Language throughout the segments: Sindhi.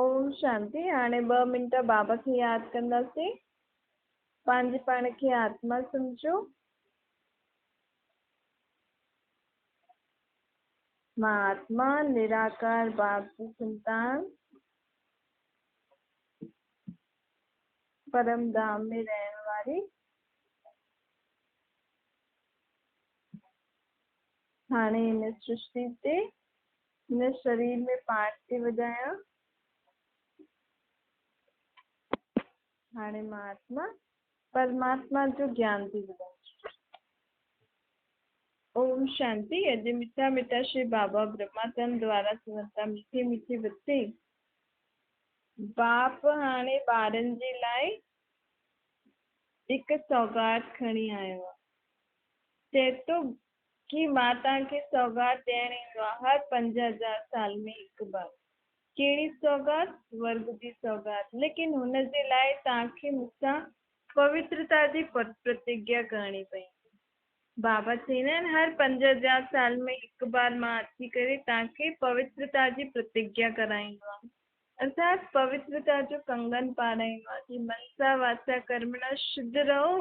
اوم شانتي. هاڻي 2 منٽ بابا کي ياد ڪنداسين. پنهنجي پاڻ کي آتما سمجهو. مان آتما نراڪار باپ جي سنتان پرم ڌام ۾ رهڻ واري هاڻي هن سرشتي تي هن شرير ۾ پاٺ ٿي وڄايان. هاڻي مان آتما پرماتما جو گيان ٿي ٻڌايان. اوم شانتي. اڄ مٺا مٺا شري بابا برهما تن دوارا چون ٿا، مٺي مٺي بچي، باپ هاڻي ٻارن جي لاء هڪ سوغات کڻي آيو آهي. چئي ٿو ڪي مان توهان کي سوغات ڏيڻ ايندو آهيان هر 5000 سال ۾ هڪ بار. ڪهڙي سوغات؟ سورڳ جي سوغات. ليڪن هن جي لاء توهان کي مون سان پوترتا جي پرتگيا ڪرڻي پوندي. بابا چوندا آهن هر 5000 سال ۾ هڪ بار مان اچي ڪري توهان کي پوترتا جي پرتگيا ڪرائيندو آهيان. ارٿات پوترتا جو ڪنگن پارائيندو آهيان ڪي منسا واچا ڪرمڻا شڌ رهو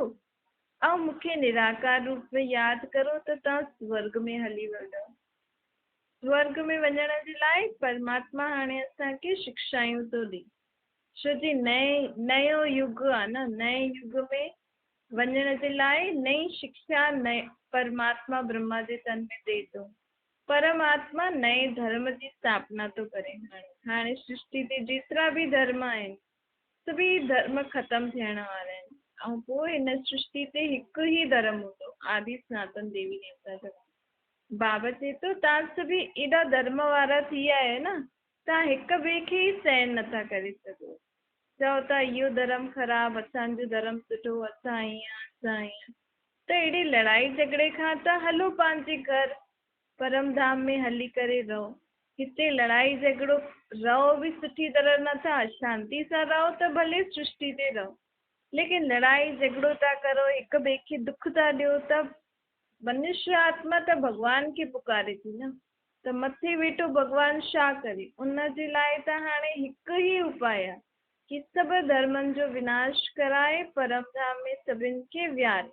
۽ مون کي نراڪار روپ ۾ ياد ڪرو ته توهان سورڳ ۾ هلي ويندؤ. سورڳ ۾ وڃڻ جي لاء پرماتما هاڻي اسان کي شڪشايون ٿو ڏئي. ڇو جي نئين نيو يگ آ نه، نئين يگ ۾ وڃڻ جي لاء نئين شڪشا نئين پرماتما برهما جي تن ۾ ڏئي ٿو. پرماتما نئين ڌرم جي اسٿاپنا ٿو ڪري هاڻي. هاڻي سرشتي تي جيترا به ڌرم آهن سڀئي ڌرم ختم ٿيڻ وارا آهن ۽ پوء هن سرشتي تي هڪ ئي ڌرم هوندو، آدي سناتن ديوي ديوتا ڌرم. بابا چئي ٿو، توهان سڀئي ايڏا ڌرم وارا ٿي ويا آهيو نه، توهان هڪ ٻئي کي ئي سهن نٿا ڪري سگهو. چئو ٿا اهو ڌرم خراب، اسان جو ڌرم سٺو، اسان ائين، اسان ائين. ته اهڙي لڙائي جهڳڙي کان ته هلو پنهنجي گهر پرم ڌام ۾ هلي ڪري رهو. هتي لڙائي جهڳڙو رهو به سٺي طرح نه ٿا، شانتي سان رهو ته ڀلي سرشتي تي رهو، ليڪن لڙائي جهڳڙو ٿا ڪرو، هڪ ٻئي کي دک ٿا ڏيو ته منشيه آتما ته ڀڳوان کي پڪاري ٿي نه، ته مٿي ويٺو ڀڳوان ڇا ڪري؟ ان جي لاء ته هاڻي هڪ ئي اپاء آهي ڪي سڀ ڌرمن جو وناش ڪرائي پرم ڌام ۾ سڀن کي ويهاري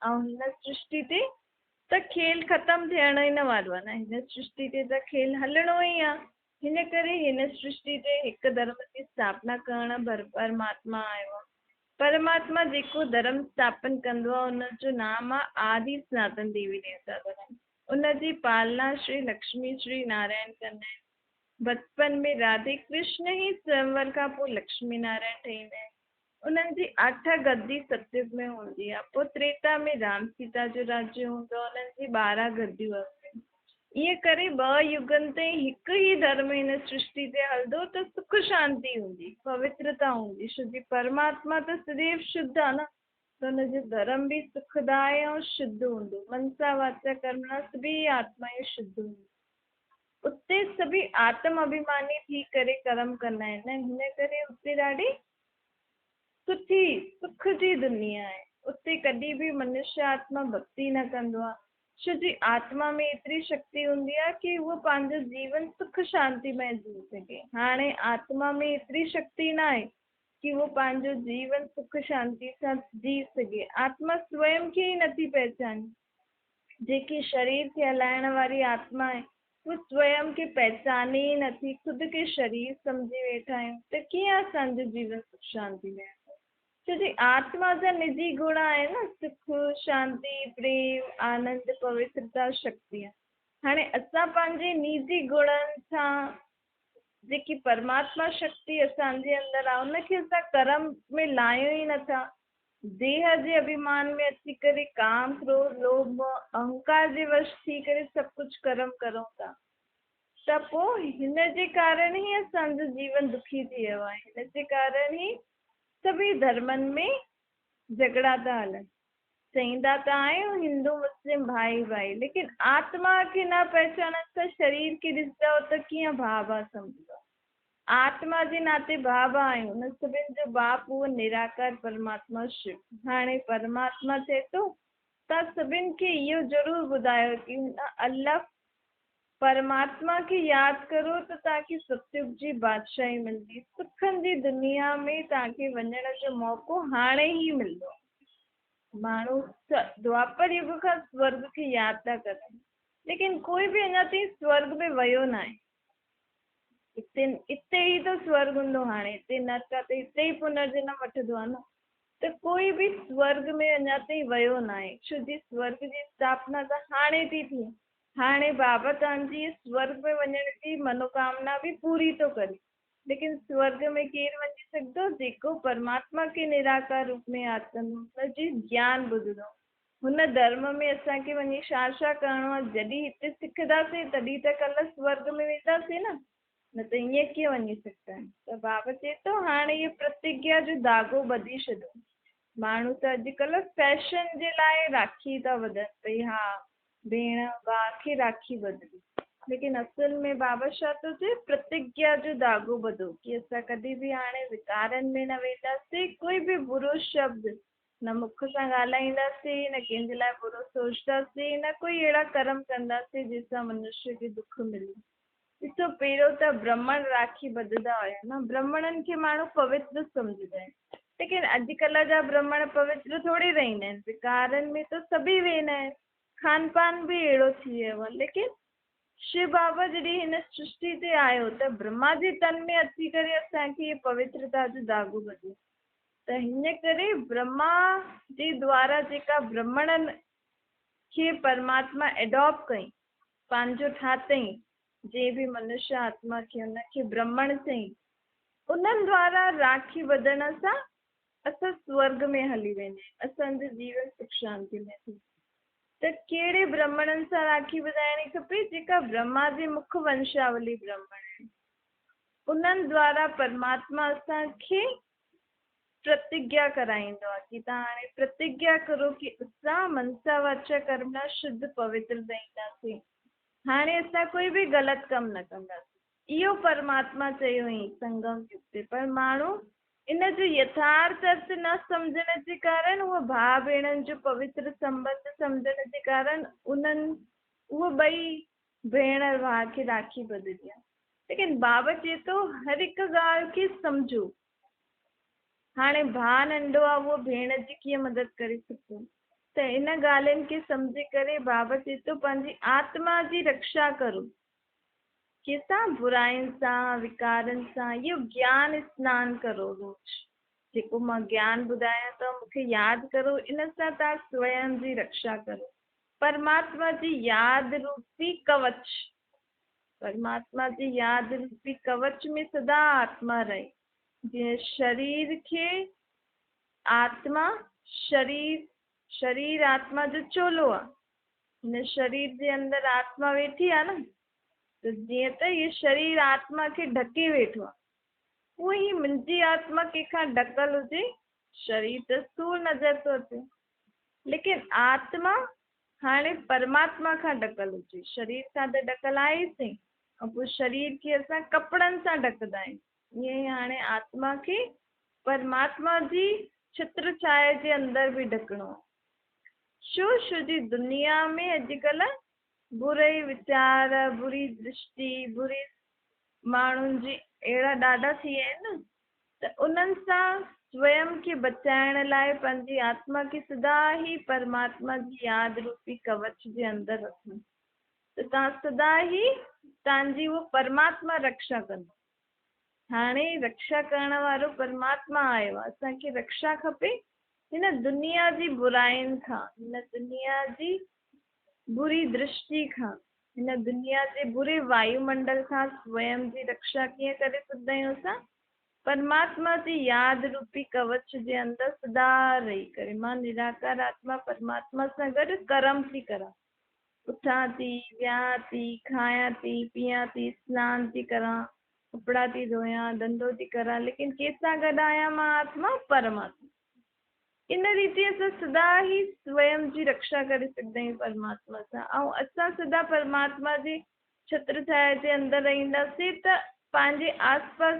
۽ هن سرشتي تي ته کيل ختم ٿيڻ ئي نه وارو آهي نه، هن سرشتي تي ته کيل هلڻو ئي آهي، هن ڪري هن سرشتي تي هڪ ڌرم جي اسٿاپنا ڪرڻ پرماتما آيو آهي. پرماتما جيڪو ڌرم اسٿاپن ڪندو آهي ان جو نام آهي آدي سناتن ديوي ديوتا ڌرم. ان جي پالنا شري لڪشمي شري نارائڻ ڪندا آهن. بچپن ۾ راڌي ڪرشن ئي سويمور کان پوء لڪشمي نارائڻ ٺهيندا آهن. انهن جي اٺ گدي ستيگ ۾ هوندي آهي. پوء تريتا ۾ رام سيتا جو راجيه هوندو آهي. انهن جي 12 گديون آهن. ائين ڪري ٻه يگن تائين هڪ ئي ڌرم هن سرشتي تي هلندو ته سک شانتي هوندي، پوترتا هوندي. ڇو جي پرماتما ته سديو شڌ آهي نه، ته ان جو ڌرم به سکدائي ۽ شڌ هوندو. منسا واچا ڪرمڻا سڀيئي آتمائون شڌ هونديون. اتي سڀيئي آتم اڀيماني ٿي ڪري ڪرم ڪندا آهن نه، هن ڪري اتي ڏاڍي سٺي سک جي دنيا آهي. اتي ڪڏهن به منشيه آتما ڀڳتي نه ڪندو آهي، ڇو جي آتما ۾ ايتري شڪتي هوندي آهي ڪي هوء پنهنجو جيون سک شانتي مئي جي سگهي. هاڻي آتما ۾ ايتري شڪتي ناهي ڪي هوء پنهنجو جيون سک شانتي سان جي سگهي. آتما سويم کي ئي نٿي پهچاني. جيڪي شرير کي هلائڻ واري آتما آهي، هو سويم کي پهچاني ئي نٿي، خود کي شرير سمجهي ويٺا آهيون ته ڪيئن اسان جو جيون سک شانتي ۾ ايندو؟ ڇو جي آتما جا نجي گڻ آهن نه، سک، شانتي، پريم، آنند، پوترتا، شڪتي. هاڻي اسان پنهنجي نجي گڻن سان جيڪي پرماتما شڪتي اسان جي اندر آهي، ان کي اسان ڪرم ۾ لايون ئي نٿا. ديهه جي اڀيمان ۾ اچي ڪري ڪام، ڪروڌ، لوڀ، موهه، اهنڪار جي وش ٿي ڪري سڀ ڪجهه ڪرم ڪرون ٿا ته پوء هن جي ڪارڻ ئي اسان جو جيون دکي ٿي ويو آهي. هن جي ڪارڻ ئي سڀئي ڌرمن ۾ جهڳڙا ٿا هلن. چئيندا ته آهيون هندو مسلم ڀائي ڀائي ليڪن آتما کي نه پهچانڻ سان شرير کي ڏسندؤ ته ڪيئن ڀاء ڀاء سمجهندؤ. آتما جي ناتي ڀاء ڀاء آهيون، نه سڀن جو باپ اهو نراڪار پرماتما شو. هاڻي پرماتما چئي ٿو، توهان سڀن کي اهو ضرور ٻڌايو ڪي هن الف پرماتما کي ياد ڪرو ته توهان کي ستيگ جي بادشاهي ملندي. سکن جي دنيا ۾ توهان کي وڃڻ جو موقعو هاڻي ئي ملندو. ماڻهو دوآپر يگ کان سورڳ کي ياد ٿا ڪرن، ليڪن ڪوئي به اڃا تائين سورڳ ۾ ويو ناهي. اتي اتي ئي ته سورڳ هوندو، هاڻي اتي نرڪ آهي ته اتي ئي پنرجنم وٺندو آهي نه. ته ڪوئي به سورڳ ۾ اڃا تائين ويو ناهي، ڇو جي سورڳ جي اسٿاپنا ته هاڻي ٿي ٿئي. هاڻي بابا توهان جي سورڳ ۾ وڃڻ جي منوڪامنا به پوري ٿو ڪري. ليڪن سورڳ ۾ ڪير وڃي سگهندو؟ جيڪو پرماتما کي نراڪار روپ ۾ ياد ڪندو، هن جي گيان ٻڌندو. هن ڌرم ۾ اسان کي وڃي ڇا ڇا ڪرڻو آهي، جڏهن هتي سکنداسين تڏهن ته ڪلهه سورڳ ۾ وينداسين نه، نه ته ائين ڪيئن وڃي سگهندا آهيون. ته بابا چئي ٿو هاڻي اهو پرتگيا جو ڌاڳو ٻڌي ڇڏو. ماڻهو ته اڄڪلهه فيشن جي لاء راکي ٿا ٻڌن، ڀئي ها ڀيڻ ڀاء کي راکي ٻڌبي. ليڪن اصل ۾ بابا شاھ ٿو چئي پرتگيا جو ڌاڳو ٻڌو ڪي اسان ڪڏهن به هاڻي وڪارن ۾ نه وينداسين، ڪوئي به برو شبد نه مک سان ڳالهائينداسين، نه ڪنهن جي لاء برو سوچداسين، نه ڪوئي اهڙا ڪرم ڪنداسين جنهن سان منشي کي دک ملي. ڏسو پهريون ته برهمڻ راکي ٻڌندا هيا نه، برهمڻن کي ماڻهو پوتر سمجهندا آهن، ليڪن اڄڪلهه جا برهمڻ پوتر ٿوري رهندا آهن، وڪارن ۾ ته سڀئي ويندا آهن، کان پان به اهڙو ٿي ويو آهي، ليڪن شو بابا جڏهن هن سرشٽي تي آيو ته برهما جي تن ۾ اچي ڪري اسان کي هي پوترتا جو ڌاڳو ٻڌيو، ته هن ڪري برهما جي دوارا جيڪا برهمڻن کي پرماتما ايڊاپٽ ڪئي، پنهنجو ٺاتئين، جنهن به منشيه آتما کي ان کي برهمڻ چئين، انهن دوارا راکي ٻڌڻ سان اسان سورڳ ۾ هلي ويندا آهيون، اسان جو جيون سک شانتي ۾ ٿئي. ته ڪهڙي برهمڻن سان راکي ٻڌائڻي کپي، جيڪا برهما جي مک ونشاولي برهمڻ آهن، انهن دوارا پرماتما اسان کي پرتگيا ڪرائيندو آهي ڪي توهان هاڻي پرتگيا ڪرو ڪي اسان منسا واچا ڪرمنا شڌ پوتر رهنداسين، هاڻي اسان ڪوئي به غلط ڪم نه ڪنداسين. اهو پرماتما چيو هئين سنگم يگ تي، پر ماڻهو ان جو يٿارٿ ارٿ نه سمجهڻ جي ڪارڻ، اهو ڀاء ڀيڻن جو پوتر سنٻنڌ سمجهڻ جي ڪارڻ انهن اهو ٻئي ڀيڻ ڀاء کي راکي ٻڌي ڏيا. ليڪن بابا چئي ٿو هر هڪ ڳالهه کي سمجهو. هاڻي ڀاء ننڍو آ اهو ڀيڻ جي ڪيئن مدد ڪري سگهندو؟ ته ان ڳالهين کي سمجهي ڪري بابا چئي ٿو پنهنجي آتما جي رڪشا ڪرو. ڪنهن سان؟ براين سان، وڪارن سان. اهو گيان اسنان ڪرو روز. جيڪو مان گيان ٻڌايان ٿو مون کي ياد ڪرو ان سان توهان سويم جي رڪشا ڪرو. پرماتما جي ياد روپي ڪوچ، پرماتما جي ياد روپي ڪوچ ۾ سدا آتما رهي، جيئن شرير کي آتما شرير، شرير آتما جو چولو آ، هن شرير جي اندر آتما ويٺي آ نه، ته جيئن ته هي شرير آتما کي ڍڪي ويٺو آ، اونئن ئي منهنجي آتما ڪنهن کان ڍڪل هجي، شرير ته اسٿول نظر ٿو اچي، ليڪن آتما هاڻي پرماتما کان ڍڪل هجي. شرير کان ته ڍڪل آهي ئي سهي ۽ پوء شرير کي اسان ڪپڙن سان ڍڪندا آهيون. ائين ئي هاڻي آتما کي پرماتما جي ڇتر ڇايا جي اندر به ڍڪڻو آهي. ڇو؟ ڇو جي دنيا ۾ اڄڪلهه بري ويچار، بري درشٽي، بري ماڻهن جي اهڙا ڏاڍا ٿي ويا آهن نه ته انهن سان سويم کي بچائڻ لاء پنهنجي آتما کي سدا ئي پرماتما جي ياد روپي ڪوچ جي اندر رکڻ ته توهان سدا ئي توهان جي اهو پرماتما رڪشا ڪندو. هاڻي رڪشا ڪرڻ وارو پرماتما آيو آهي، اسان کي رڪشا کپي هن دنيا جي براين کان، هن دنيا جي بري درشٽي کان، هن دنيا جي بري وايو منڊل کان سويم جي رڪشا ڪيئن ڪري سگهندا آهيون اسان؟ پرماتما جي ياد روپي ڪوچ جي اندر سدا رهي ڪري مان نراڪار آتما پرماتما سان گڏ ڪرم ٿي ڪران، اٿان ٿي، ويهان ٿي، کايان ٿي، پيئان ٿي، سنان ٿي ڪران، ڪپڙا ٿي ڌويان، ڌنڌو ٿي ڪران، ليڪن ڪنهن سان گڏ آهيان مان آتما؟ پرماتما. ان ريتي اسان سدا ئي سويم جي رڪشا ڪري سگهندا آهيون پرماتما سان ۽ اسان سدا پرماتما جي ڇتر ڇايا جي اندر رهنداسين ته پنهنجي آس پاس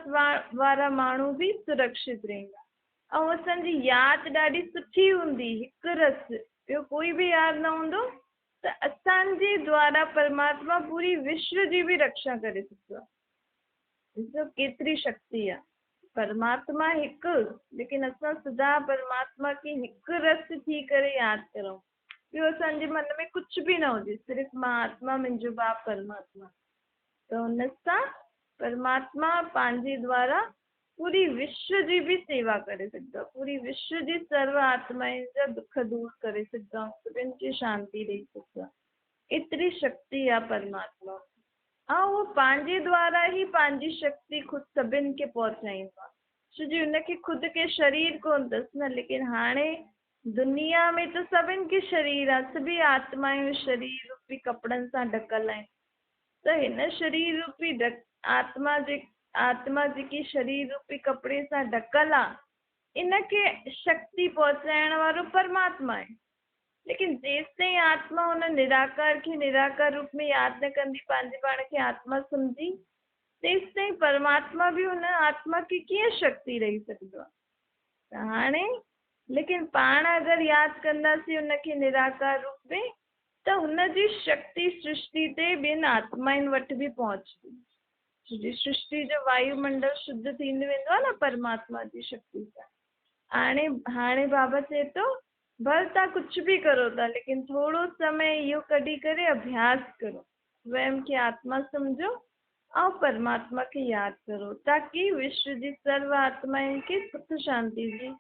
وارا ماڻهو به سرڪشت رهندا ۽ اسان جي ياد ڏاڍي سٺي هوندي، هڪ رس، ٻيو ڪوئي به ياد نه هوندو. त असांजे द्वारा परमात्मा पूरी विश्व जी बि रक्षा करे सघंदो आहे। ॾिसो केतिरी शक्ति आहे। परमात्मा हिकु, लेकिन असां सदा परमात्मा खे हिकु रस थी करे यादि करूं। ॿियो असांजे मन में कुझु बि न हुजे, सिर्फ़ु मां आत्मा, मुंहिंजो बाप परमात्मा। त हुन सां परमात्मा पंहिंजे द्वारा पूरी विश्व जी बि सेवा करे सघंदो आहे, पूरी विश्व जी सर्व आत्माउनि जा दुख दूर करे सघंदो आहे, सभिनि खे शांति ॾेई सघंदो आहे। एतिरी शक्ति आहे परमात्मा, ऐं उहो पंहिंजे द्वारा ई पंहिंजी शक्ति ख़ुदि सभिनि खे पहुचाईंदो आहे। छो जो हुनखे ख़ुदि खे शरीर कोन अथसि न, लेकिन हाणे दुनिया में त सभिनि खे शरीर आहे, सभई आत्मायूं शरीर रूपी कपिड़नि सां ढकल आहिनि। त हिन शरीर रूपी आत्मा जे आत्मा जेकी शरीर रूपी कपिड़े सां ढकल आहे, इनखे शक्ति पहुचाइण वारो परमात्मा आहे। लेकिन जेसि ताईं आत्मा हुन निराकार खे निराकार रूप में यादि न कंदी, पंहिंजे पाण खे आत्मा सम्झी, तेसि ताईं परमात्मा बि हुन आत्मा खे कीअं शक्ति ॾेई सघंदो आहे। त हाणे लेकिन पाण अगरि यादि कंदासीं हुनखे निराकार रूप में, त हुनजी शक्ति सृष्टि ते ॿियनि आत्माउनि वटि बि पहुचंदी। छो सृष्टि जो वायुमंडल शुद्ध थींदो वेंदो आहे न परमात्मा जी शक्ति सां। हाणे हाणे बाबा चए थो, भले तव्हां कुझु बि करो था, लेकिन थोरो समय इहो कढी करे अभ्यास करो, स्वयं खे आत्मा सम्झो ऐं परमात्मा खे यादि करो, ताकि विश्व जी सर्व आत्माउनि खे सुख शांति जी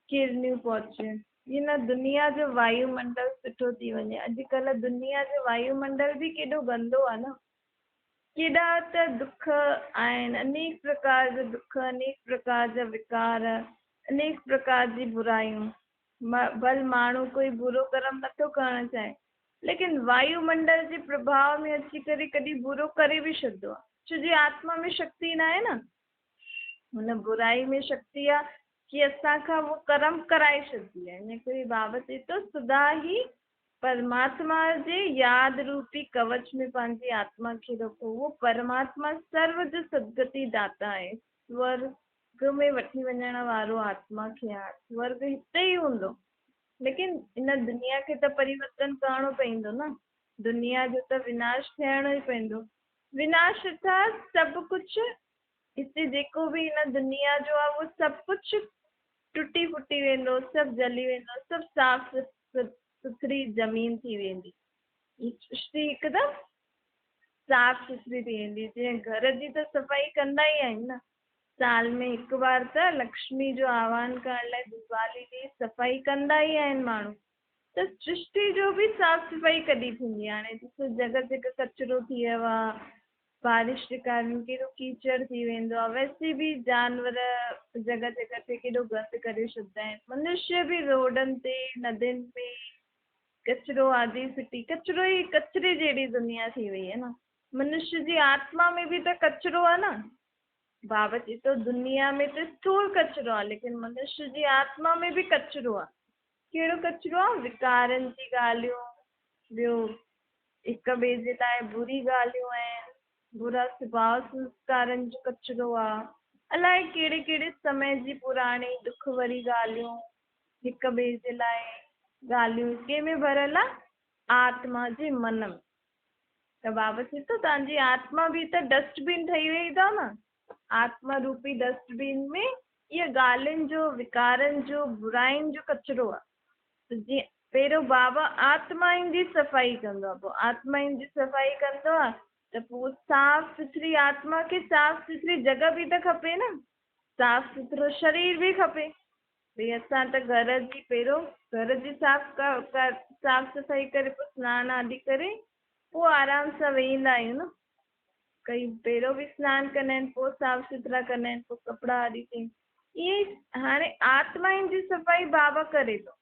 किरणियूं पहुचनि। ईअं न दुनिया जो वायुमंडल सुठो थी वञे। अॼुकल्ह दुनिया जो वायुमंडल बि केॾो गंदो आहे न, केॾा त दुख आहिनि, अनेक प्रकार जा दुख, अनेक प्रकार जा विकार, अनेक प्रकार जी बुरायूं। भले माण्हू कोई बुरो कर्म नथो करणु चाहे, लेकिन वायुमंडल जे प्रभाव में अची करे कॾहिं बुरो करे बि छॾींदो आहे। छो जी आत्मा में शक्ति न आहे न, हुन बुराई में शक्ति आहे की असांखां उहो कर्म कराए छॾींदी आहे। इन करे बाबा चए थो, सदा ई परमात्मा जे यादि रूपी कवच में पंहिंजी आत्मा खे रखो। उहो परमात्मा सर्व जो सदगति दाता आहे, स्वर्ग में वठी वञण वारो आत्मा खे आहे। स्वर्ग हिते ई हूंदो, लेकिन इन दुनिया खे त परिवर्तन करणो पवंदो न, दुनिया जो त विनाश थियणो ई पवंदो। विनाश अर्थात सभु कुझु हिते जेको बि हिन दुनिया जो आहे उहो सभु कुझु टुटी फुटी वेंदो, सभु जली वेंदो, सभु साफ़ सुथरी ज़मीन थी वेंदी। सृष्टि हिकदमि साफ़ सुथरी थी वेंदी। जीअं घर जी त सफ़ाई कंदा ई आहिनि न, साल में हिकु बार त लक्ष्मी जो आह्वान करण लाइ दिवाली ॾींहुं सफ़ाई कंदा ई आहिनि माण्हू। त सृष्टि जो बि साफ़ सफ़ाई कॾहिं थींदी? हाणे ॾिसो जॻह जॻह कचरो थी वियो आहे, बारिश जे कारण केॾो कीचड़ थी वेंदो आहे, वैसे बि जानवर जॻह जॻह ते केॾो गंद करे छॾींदा आहिनि, मनुष्य बि रोडनि ते नदियुनि में कचरो आदि फिटी, कचरो ई कचरे जहिड़ी दुनिया थी वई आहे न। मनुष्य जी आत्मा में बि त कचरो आहे न। बाबा चए थो दुनिया में त स्थूल कचरो आहे, लेकिन मनुष्य जी आत्मा में बि कचरो आहे। कहिड़ो कचरो आहे? विकारनि जी ॻाल्हियूं, ॿियो हिक ॿिए जे लाइ बुरी ॻाल्हियूं आहिनि, बुरा स्वभाव संस्कारनि जो कचरो आहे, अलाए कहिड़े कहिड़े समय जी पुराणी दुख वारी ॻाल्हियूं, हिक ॿिए जे लाइ ॻाल्हियूं कंहिंमें भरियल आहे? आत्मा जे मन में। त बाबा चए थो तव्हांजी आत्मा बि त डस्टबिन ठही वई अथव न, आत्मा रूपी डस्टबिन में इहा ॻाल्हियुनि जो, विकारनि जो, बुराइनि जो कचरो आहे। त जीअं पहिरियों बाबा आत्माउनि जी सफ़ाई कंदो आहे, पोइ आत्माउनि जी सफ़ाई कंदो आहे त पोइ साफ़ सुथरी आत्मा खे साफ़ सुथरी जॻह बि त खपे न, साफ़ सुथरो शरीर बि खपे। भई असां त घर जी पहिरियों घर जी साफ़ सफ़ाई करे पोइ सनानु आदि करे पोइ आराम सां वेहींदा आहियूं न। कई पहिरियों बि सनानु कंदा आहिनि, पोइ साफ़ सुथरा कंदा आहिनि, पोइ कपिड़ा आदि चेंज। ईअं ई हाणे आत्माउनि जी सफ़ाई बाबा करे थो,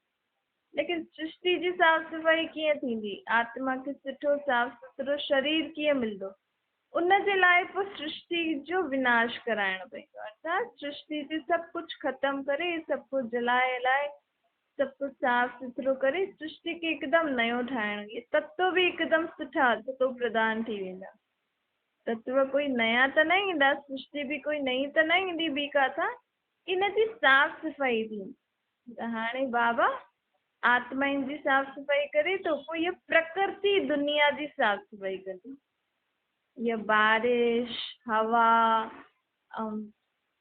लेकिन सृष्टि जी साफ़ सफ़ाई कीअं थींदी? आत्मा खे सुठो साफ़ सुथरो शरीर कीअं मिलंदो? उन जे लाइ पोइ सृष्टि जो विनाश कराइणो पवंदो। अर्थात सृष्टि ते सभु कुझु ख़तमु करे, सभु कुझु जलाए हलाए, सभु कुझु साफ़ सुथरो करे सृष्टि खे हिकदमि नयो ठाहिणो। इहे तत्व बि हिकदमि सुठा तत्व प्रधान थी वेंदा। तत्व कोई नया त न ईंदा, सृष्टि बि कोई नई त न ईंदी ॿी काथां, इन जी साफ़ सफ़ाई थींदी। त हाणे बाबा آتمائن جي صاف صفائي ڪري ٿو، پوء هيء پرڪرتي دنيا جي صاف صفائي ڪندي. هيء بارش، هوا ۽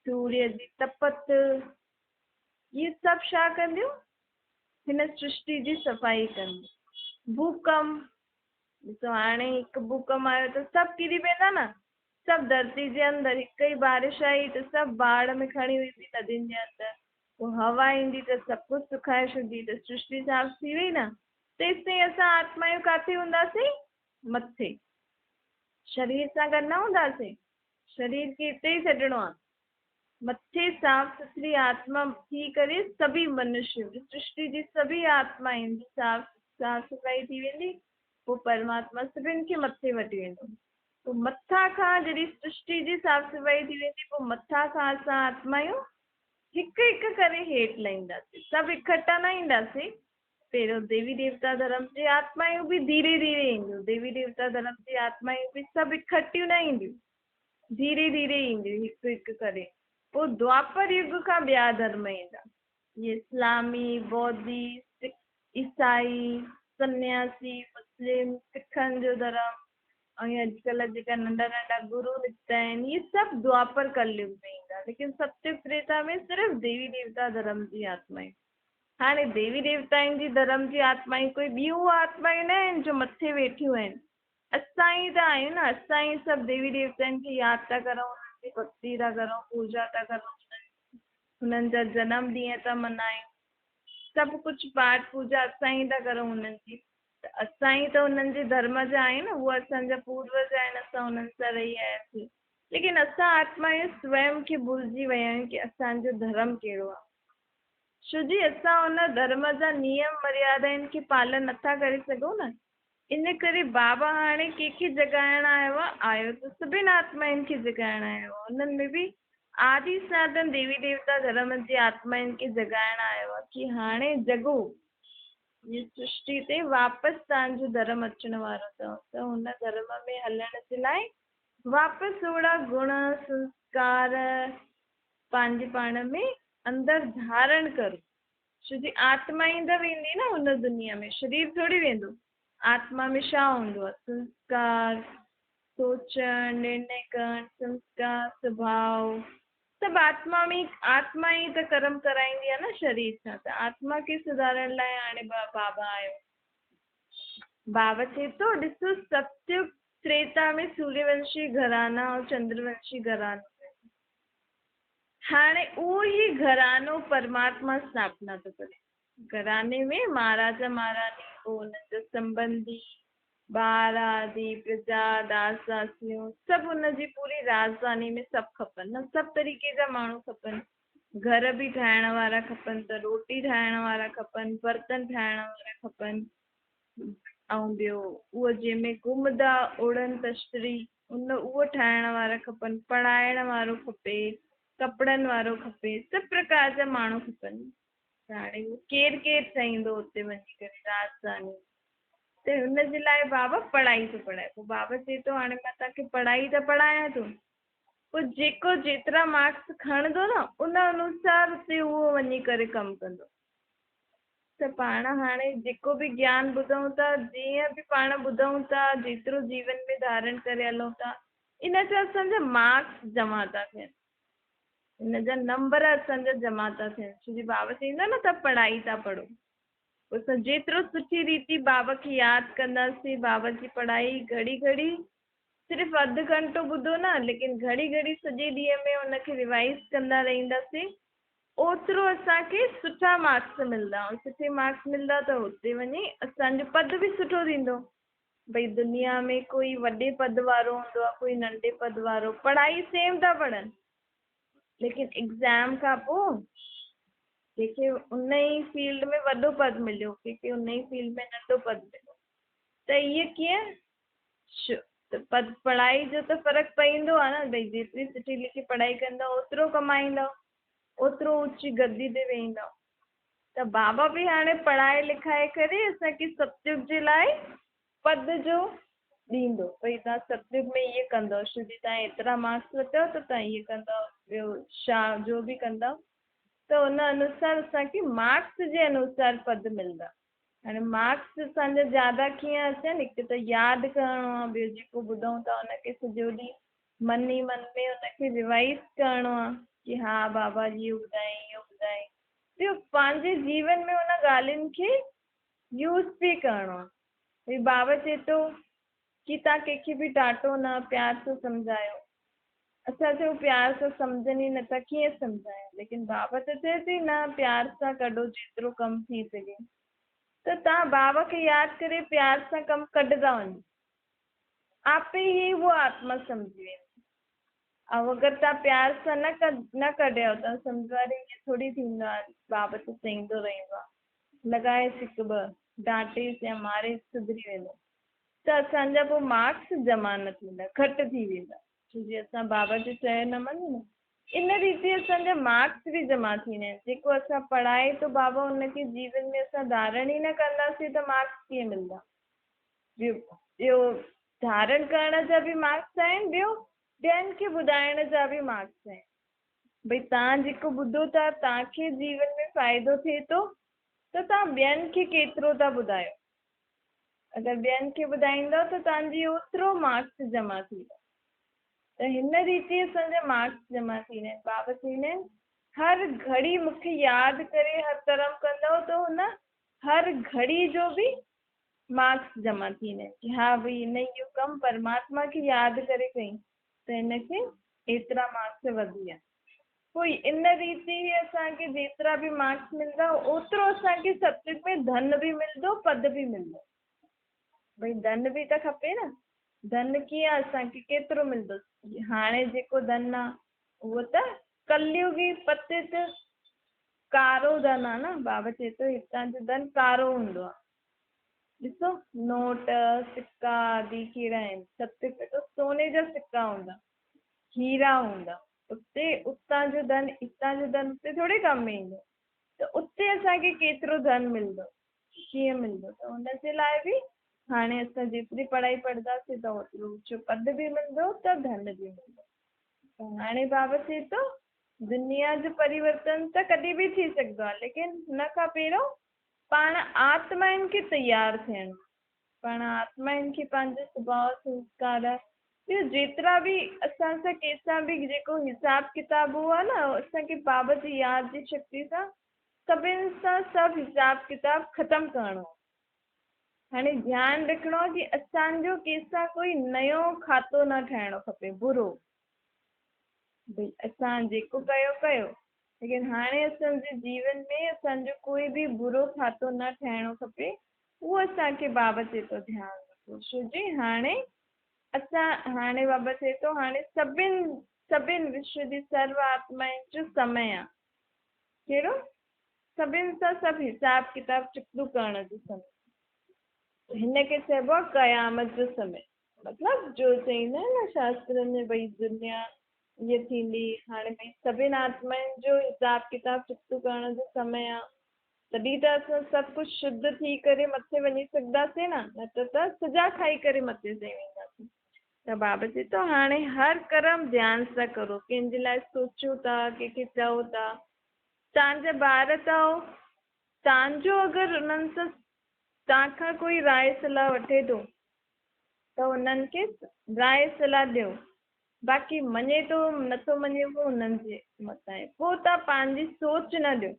سوريه جي تپت، اهي سڀ ڇا ڪنديون؟ هن سرشٽي جي صفائي ڪنديون. ڀوڪمپ، ڏسو هاڻي هڪ ڀوڪمپ آيو ته سڀ ڪري پوندا نه، سڀ ڌرتي جي اندر. هڪ ئي بارش آئي ته سڀ باڙهه ۾ کڻي ويندي ندين جي اندر. پوء هوا ايندي ته سڀ ڪجهه سکائي ڇڏيندي ته سرشٽي صاف ٿي وئي نه. تيستائين اسان آتمايون ڪاٿي هونداسين؟ مٿي. شرير سان گڏ نه هونداسين. شرير کي اتي ئي ڇڏڻو آهي. مٿي صاف سٿري آتما ٿي ڪري سڀئي منشيه، سرشٽي جي سڀئي آتمائن جي صاف صاف صفائي ٿي ويندي، پوء پرماتما سڀن کي مٿي وٺي ويندو. پوء مٿان کان جڏهن سرشٽي جي صاف صفائي ٿي ويندي، پوء مٿان کان اسان آتمايون هڪ هڪ ڪري هيٺ لهينداسين. سڀ اڪٺا نه اينداسين. پهريون ديوي ديوتا ڌرم جي آتمايون به ڌيري ڌيري اينديون. ديوي ديوتا ڌرم جي آتمايون به سڀ اڪٺيون نه اينديون، ڌيري ڌيري اينديون هڪ هڪ ڪري. پوء دوآپر يگ کان ٻيا ڌرم ايندا، جيئن اسلامي، بوڌي، سک، عيسائي، سنياسي، مسلم، سکن جو ڌرم ۽ اڄڪلهه جيڪا ننڍا ننڍا گرو نڪتا آهن، اهي سڀ دوآپر ڪليگ ۾ ايندا. ليڪن ستيگ تريتا ۾ صرف ديوي ديوتا ڌرم جي آتمائون. هاڻي ديوي ديوتائن جي ڌرم جي آتمائون ڪوئي ٻيون آتمائون نه آهن جو مٿي ويٺيون آهن. اسان ئي ته آهيون نه، اسان ئي سڀ ديوي ديوتائن کي ياد ٿا ڪرون، انهن جي ڀڳتي ٿا ڪرون، پوڄا ٿا ڪرون، انهن جا جنم ڏينهن ٿا ملهايون، سڀ ڪجهه پاٺ پوڄا اسان ئي ٿا ڪرون انهن جي. ته اسان ئي ته انهن جي ڌرم جا آهيون نه، هو اسان جا پوروج آهن، اسان انهن سان رهي آياسين. ليڪن اسان آتمائون سويم کي ڀلجي ويا آهيون ڪي اسان جو ڌرم ڪهڙو آهي. ڇو جي اسان ان ڌرم جا نيم مريادائن کي پالن نٿا ڪري سگهون نه، ان ڪري بابا هاڻي ڪنهن کي جڳائڻ آيو آهي؟ آيو ته سڀن آتمائن کي جڳائڻ آيو آهي. انهن ۾ به آدي سناتن ديوي ديوتا ڌرم جي آتمائن کي جڳائڻ آيو آهي ڪي هاڻي جڳو، هي سرشٽي تي واپس توهان جو ڌرم اچڻ وارو اٿو ته هن ڌرم ۾ هلڻ جي لاء واپس اوڙا گڻ سنسڪار پنهنجي پاڻ ۾ اندر ڌارڻ ڪرو. ڇو جي آتما ئي ته ويندي نه ان دنيا ۾، شرير ٿوري ويندو. آتما ۾ ڇا هوندو آهي؟ سنسڪار، سوچڻ، نرڻي ڪرڻ، سنسڪار، سڀاء، سڀ آتما ۾ آتما ئي ته ڪرم ڪرائيندي آهي نه شرير سان، ته آتما کي سڌارڻ لاء هاڻي بابا آيو. بابا چئي ٿو، ڏسو ستيگ تريتا ۾ سوريونشي گهرانا ۽ چندرونشي گهرانو آهن. هاڻي اهو ئي گهراڻو پرماتما اسٿاپنا ٿو ڪري. گهراڻي ۾ مهاراجا مهاراڻي، پوء انهن جا سنٻنڌي، ٻار آدي، پرجا، داس داسيون سڀ ان جي پوري راڄڌاني ۾ سڀ کپن نه، سڀ طريقي جا ماڻهو کپن. گهر به ٺاهڻ وارا کپن ته روٽي ٺاهڻ وارا کپن، برتن ٺاهڻ وارا کپن ۽ ٻيو اهو جنهن ۾ گهمندا اڙن تشتري ان اهو ٺاهڻ وارا کپن، پڙهائڻ وارو کپي، ڪپڙن وارو کپي، سڀ پرڪار جا ماڻهو کپن. ته هاڻي اهو ڪير ڪير ٺاهيندو اتي وڃي ڪري راڄڌاني ۾؟ ته ان جي لاء بابا پڙهائي ٿو پڙهائي. پوء بابا چئي ٿو هاڻي مان توهان کي پڙهائي ته پڙهايان ٿو، پوء جيڪو جيترا مارڪس کڻندو نه ان انوسار اتي اهو وڃي ڪري ڪم ڪندو. ته پاڻ هاڻي جيڪو به گيان ٻڌون ٿا، جيئن به پاڻ ٻڌون ٿا، جيترو جيون ۾ ڌارڻ ڪري هلون ٿا، ان جا اسان جا مارڪس جمع ٿا ٿين، ان جا نمبر اسان جا جمع ٿا ٿين. ڇو جي بابا چئيندو آهي نه ته پڙهائي ٿا پڙهو. پوء اسان جيترو سٺي ريتي بابا کي ياد ڪنداسين، بابا جي پڙهائي گهڙي گهڙي صرف اڌ گهنٽو ٻڌو نه، ليڪن گهڙي گهڙي سڄي ڏينهن ۾ ان کي ريوائيز ڪندا رهنداسين، اوترو اسان کي سٺا مارڪس ملندا ۽ سٺي مارڪس ملندا ته اتي وڃي اسان جو پد به سٺو ٿيندو. ڀئي دنيا ۾ ڪوئي وڏي پد وارو هوندو آهي ڪوئي ننڍي پد وارو، پڙهائي سيم ٿا پڙهن ليڪن ايگزام کان پوء ڪنهن کي ان ئي فيلڊ ۾ وڏو پد مليو ڪنهن کي ان ئي فيلڊ ۾ ننڍو پد مليو ته اهي ڪيئن ته پڙهائي جو ته فرق پوندو آهي نه ڀئي جيتري سٺي لکي پڙهائي ڪندؤ اوترو ڪمائيندؤ اوترو اوچي گدي تي ويهندؤ ته بابا به هاڻي پڙهائي لکائي ڪري اسان کي ستيگ جي لاء پد جو ڏيندو ڀئي توهان ستيگ ۾ ائين ڪندؤ ڇو جي توهان ايترا مارڪس ورتو ته توهان ائين ڪندؤ ٻيو ڇا جو به ڪندؤ ته ان انوسار اسان کي مارڪس جي انوسار پد ملندا. هاڻي مارڪس اسان جا زياده ڪيئن اچن؟ هڪ ته ياد ڪرڻو آهي، ٻيو جيڪو ٻڌون ٿا ان کي سڄو ڏينهن من ئي من ۾ ان کي ريوائز ڪرڻو آهي ڪي ها بابا جي اهو ٻڌائين اهو ٻڌائين. ٻيو پنهنجي جيون ۾ ان ڳالهين کي يوز به ڪرڻو آهي. ڀئي بابا چئي ٿو ڪي توهان ڪنهن کي به ڊانٽو نه، پيار سان سمجهايو. اسان چئون پيار سان سمجهن ئي نٿا ڪيئن سمجهايون؟ ليڪن بابا ته چئي ٿي نه پيار سان ڪڍو جيترو ڪم ٿي سگهي. ته توهان بابا کي ياد ڪري پيار سان ڪم ڪڍندا وڃو، آپي ئي اهو آتما سمجهي ويندي. ۽ اگر توهان پيار سان نه نه ڪڍيو ته سمجهو اري ائين ٿوري ٿيندو آهي، بابا ته چئيندو رهندو آهي، لڳائيس هڪ ٻه، ڊانٽيس يا ماريس سڌري ويندو. ته اسان جا پوء مارڪس جمع نه ٿيندا، گهٽ ٿي ويندا، ڇو جي اسان بابا جو چيو نه مڃيو نه. ان ريتي اسان جا مارڪس به جمع ٿيندا آهن. جيڪو اسان پڙهائي ٿو بابا ان کي جيون ۾ اسان ڌارڻ ئي نه ڪنداسين ته مارڪس ڪيئن ملندا؟ ٻيو ڌارڻ ڪرڻ جا به مارڪس آهن، ٻيو ٻين کي ٻڌائڻ جا به مارڪس آهن. ڀئي توهان جيڪو ٻڌو ٿا توهان کي جيون ۾ فائدو ٿئي ٿو ته توهان ٻين کي ڪيترو ٿا ٻڌايو؟ اگر ٻين کي ٻڌائيندؤ ته توهان جي اوترو مارڪس جمع ٿيندا. ته هن ريتي اسان جا مارڪس جمع ٿيندا آهن. بابا چوندا آهن هر گهڙي مون کي ياد ڪري هر ڪرم ڪندؤ ته هن هر گهڙي جو به مارڪس جمع ٿيندا آهن ڪي ها ڀئي هن اهو ڪم پرماتما کي ياد ڪري ڪئي ته هن کي ايترا مارڪس وڌي ويا. پوء ان ريت ئي اسان کي جيترا به مارڪس ملندا اوترو اسان کي ستيگ ۾ ڌن به ملندو پد به ملندو. ڀئي ڌن به ته کپي نه. ڌن ڪيئن اسان کي ڪيترو ملندو؟ هاڻي جيڪو ڌن آ اهو ته ڪليوگي پتت ڪارو ڌن آ نه. بابا چئي ٿو هتان جو ڌن ڪارو هوندو آ. ڏسو نوٽ سڪا آدي ڪهڙا آهن؟ ستيگ ۾ ته سوني جا سڪا هوندا، هيرا هوندا. اتي اتان جو ڌن اتان جو ڌن اتي ٿوري ڪم ۾ ايندو. ته اتي اسان کي ڪيترو ڌن ملندو، ڪيئن ملندو؟ ته ان جي لاء به هاڻي اسان جيتري پڙهائي پڙهنداسين ته اوترو اوچو پد به ملندو ته ڌن به ملندو. ته هاڻي بابا چئي ٿو دنيا جو پريورتن ته ڪڏهن به ٿي سگهندو آهي ليڪن هن کان پهريون پاڻ آتمائن کي تيار ٿيڻو، پاڻ آتمائن کي پنهنجو سڀاء، سنسڪار، ٻيو جيترا به اسان سان ڪنهن سان به جيڪو حساب ڪتاب هو آهي نه اسان کي بابا جي ياد جي شڪتي سان سڀن سان سڀ حساب ڪتاب ختم ڪرڻو آهي. هاڻي ڌيان رکڻو آهي ڪي اسان جو ڪنهن سان ڪوئي نيو کاتو نه ٺاهڻو کپي برو. ڀئي اسان جيڪو ڪيو ڪيو ليڪن هاڻي اسان جي جيون ۾ اسان جو ڪوئي به برو کاتو نه ٺاهڻو کپي اهو اسان کي بابا چئي ٿو ڌيان رکو ڇو جي هاڻي اسان هاڻي بابا چئي ٿو هاڻي سڀن سڀن وشو جي سرو آتمائن جو سمي آ. ڪهڙو؟ سڀن سان سڀ حساب ڪتاب چڪتو ڪرڻ جو سمي. هن کي چئبو آ قيامت جو سمي. مطلب جو چئيندا آهن نه شاسترن ۾ ڀئي دنيا ائين ٿيندي هاڻي ڀئي سڀن آتمائن جو حساب ڪتاب چڪتو ڪرڻ جو سمي آ. تڏهن ته اسان سڀ ڪجهه شڌ ٿي ڪري مٿي وڃي سگهنداسين نه، نه ته ته سزا کائي ڪري مٿي چئي وينداسين. ته بابا چئي ٿو هاڻي هر ڪرم ڌيان سان ڪرو، ڪنهن جي لاء سوچيو ٿا، ڪنهن کي چئو ٿا، توهان جا ٻار ته آهو، توهان جو اگر انهن سان توهان کان ڪوئي راء صلاح وٺي ٿو ته انهن کي راء صلاح ڏيو، باقي مڃي ٿو نٿو مڃي اهو انهن جي مٿان آهي، پوء توهان پنهنجي سوچ نه ڏيو.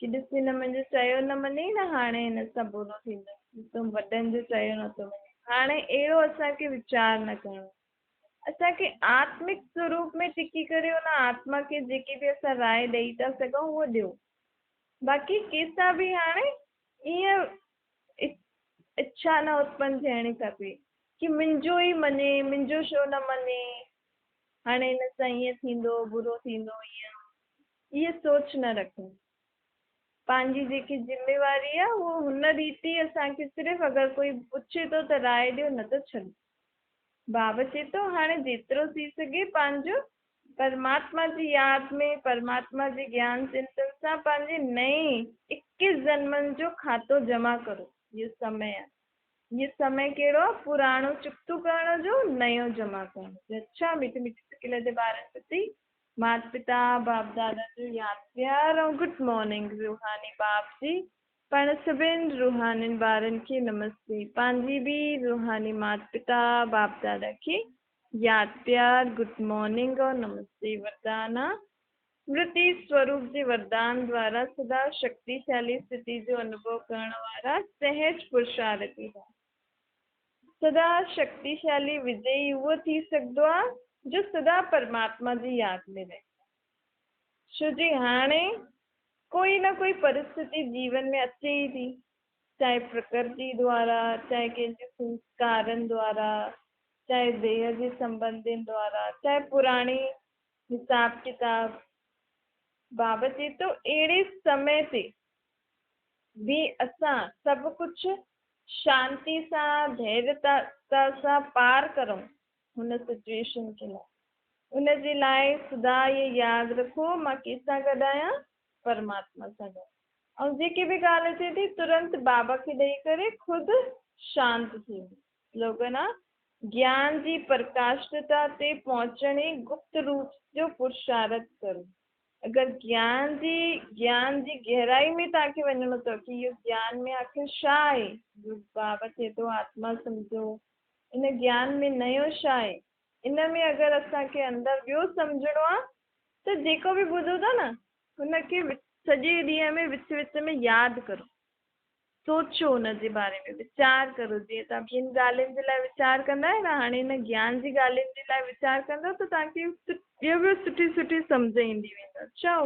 ڪي ڏس هن منهنجو چيو نه مڃيئي نه هاڻي هن سان برو ٿيندس، تون وڏن جو چيو نه ٿو مڃين. هاڻي اهڙو اسان کي ويچار نه ڪرڻو. اسان کي آتمڪ سوروپ ۾ ٽڪي ڪري ان آتما کي جيڪي به اسان راء ڏئي ٿا سگهون اهو ڏيو. باقي ڪنهن سان به هاڻي ائين اڇا نه اتپن ٿيڻي کپي ڪي منهنجو ئي مڃي، منهنجو ڇو نه مڃي، هاڻي هن سان ائين ٿيندو، برو ٿيندو ائين. اها سوچ نه رکون. پنهنجي جيڪي ذميواري آهي اهو هن ريت ئي اسان کي صرف اگر ڪوئي پڇي ٿو ته راء ڏيو نه ته ڇڏ. بابا چئي ٿو هاڻي جيترو ٿي سگهي پنهنجو پرماتما جي ياد ۾ پرماتما جي گيان چنتن سان پنهنجي نئين اڪيس جنمن جو کاتو جمع ڪرو. اهو سمي آهي. اهو سمي ڪهڙو آهي؟ پراڻو چڪتو ڪرڻ جو نيو جمع ڪرڻ جو. اڇا مٺي مٺي شڪل جي ٻارن پرتي مات پتا باپ دادا جو ياد پيار ۽ گڊ مارننگ روحاني باپ جي پاڻ سڀن روحانين ٻارن کي نمستي. پنهنجي به روحاني مات پتا باپ دادا کي ياد پيار گڊ مارننگ اور نمستي. وردان آ سمرتي سوروپ جي وردان دوارا سدا شڪتيشالي اسٿتي جو انوڀو ڪرڻ وارا سهج پرشارٿي ٿا. سدا شڪتيشالي وجئي اهو ٿي سگهندو آ جو سدا پرماتما جي ياد ۾ رهي. ڇو جي هاڻي ڪوئي نه ڪوئي پرسٿتي جيون ۾ اچي ئي ٿي، چاهي پرڪرتي دوارا، چاهي ڪنهن جي سنسڪارن دوارا، چاهي ديهه جي سنبنڌين دوارا، چاهي پراڻي حساب ڪتاب بابت چئي ٿو. اهڙي سمي تي به اسان سڀ ڪجهه شانتي سان ڌيريتا سان پار ڪرون هن سچوئيشن کي لاء، ان جي لاء سدا اهي ياد رکو مان ڪنهن سان گڏ آهيان؟ پرماتما سان گڏ. ۽ جيڪي به ڳالهه اچي ٿي ترنت بابا کي ڏئي ڪري خود شانت ٿي وڃو. سلوگن آ، گيان جي پرڪاشتا تي پهچڻ ئي گپت روپ جو پرشارٿ ڪرو. اگر گيان جي گهرائي ۾ توهان کي وڃڻو اٿو ڪي اهو گيان ۾ آخر ڇا آهي، بابا چئي ٿو آتما سمجهو، ان گيان ۾ نيو ڇا آهي، ان ۾ اگر اسان کي اندر ٻيو سمجهڻو آ ته جيڪو به ٻڌو ٿا نه ان کي سڄي ڏينهن ۾ وچ وچ ۾ ياد ڪرو، سوچو ان جي باري ۾ ويچار ڪرو. جيئن توهان ٻين ڳالهين جي لاء ويچار ڪندا آهيو نه، هاڻي ان گيان جي ڳالهين جي لاء ويچار ڪندو ته توهان کي ٻيو ٻيو سٺي سٺي سمجهه ايندي ويندو. اڇا.